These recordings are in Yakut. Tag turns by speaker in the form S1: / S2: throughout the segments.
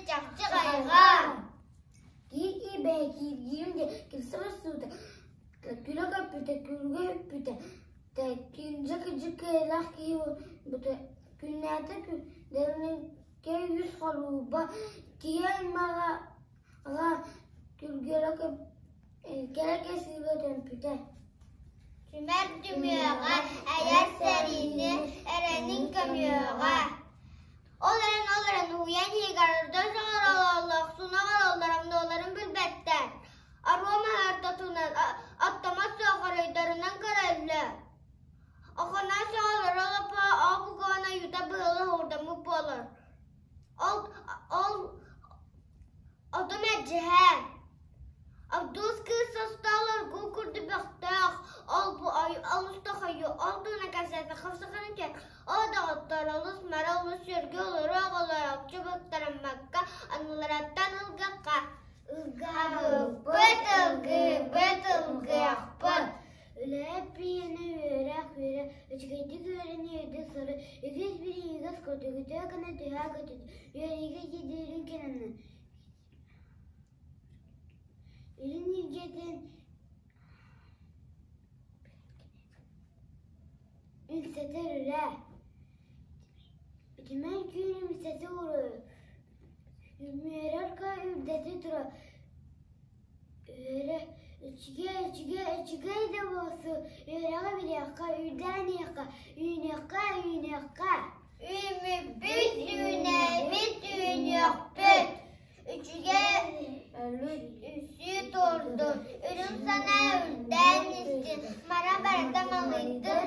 S1: чахчы хайҕаа.
S2: Киһи бэйэ кииргиим диэн кирсэ барсыбыта, күлэ көппүтэ, күлгэ үппүтэ, кырдьык кыайыылаах киһи буолбута. Күннээтэ күн үс холууба киһи аймаҕа күлгүөрэ кэрэ кэсиигэ көмпүтэ.
S1: Түмэр түмүөҕэ, эйэр сэриини, эрэниҥ көмүөҕэ. Ол эрэн ол эрэн уһуйан иһигэр ордон саҥараллар, сунаҕараллар, амнуоларын билбэттэр. Аруом аһартатынан, аттамат суохарайдарынан көрөллөр. Охоноос оҕолоро олоппо ол бугуона юта быһылы уурдаммыт буолар. Ол ол Оту мэлдьэһэ, Авдуус кыыс состоол оргуу курдук бөхтөөх, ол-бу олус да хойуу, ол туһунан кэпсээтэххэ саханы Ол доҕоттор олус мара олус сүөргү олору оҕолор окчу быктарыммакка анылараттан ылгахха Ылгабыппыт, ылгыыбыт, ылгыахпыт.
S2: Үлэһит биһиэнэ үөрэх үөрэ, үчүгэйдик үөрэнии үрдүк сыры, үгүс бирииһигэ скотугутуга гына түһээ көтүт, үөриигэ киирдиирин кэнэнэ. Илин илгэтин үксэтэр үлэ. Үтүмэн түүн үксэтэ уруй, үмүөрэр үрдэтэ турар Үөрэ, үчүгэй, үчүгэй, үчүгэй да буолсу, үөрэҕи билиэххэ, үрдээн иһиэххэ, үүнүөххэ, үүнүөххэ.
S1: Үүммүппүт, үүнэбит, үүнүөхпүт. Үчүгэй үсүү турдун, үрүҥ санаа үрдээн истин, мара барыта малыйдын,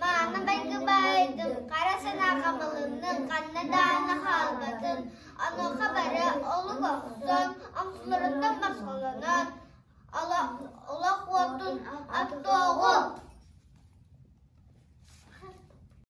S1: мааны байгы баайдын, хара санаа хамылыннын, ханна даҕаны хаалбатын, Онуоха бары олук охсон, омсуларыттан босхолонон, олох уотун оттуоҕуҥ.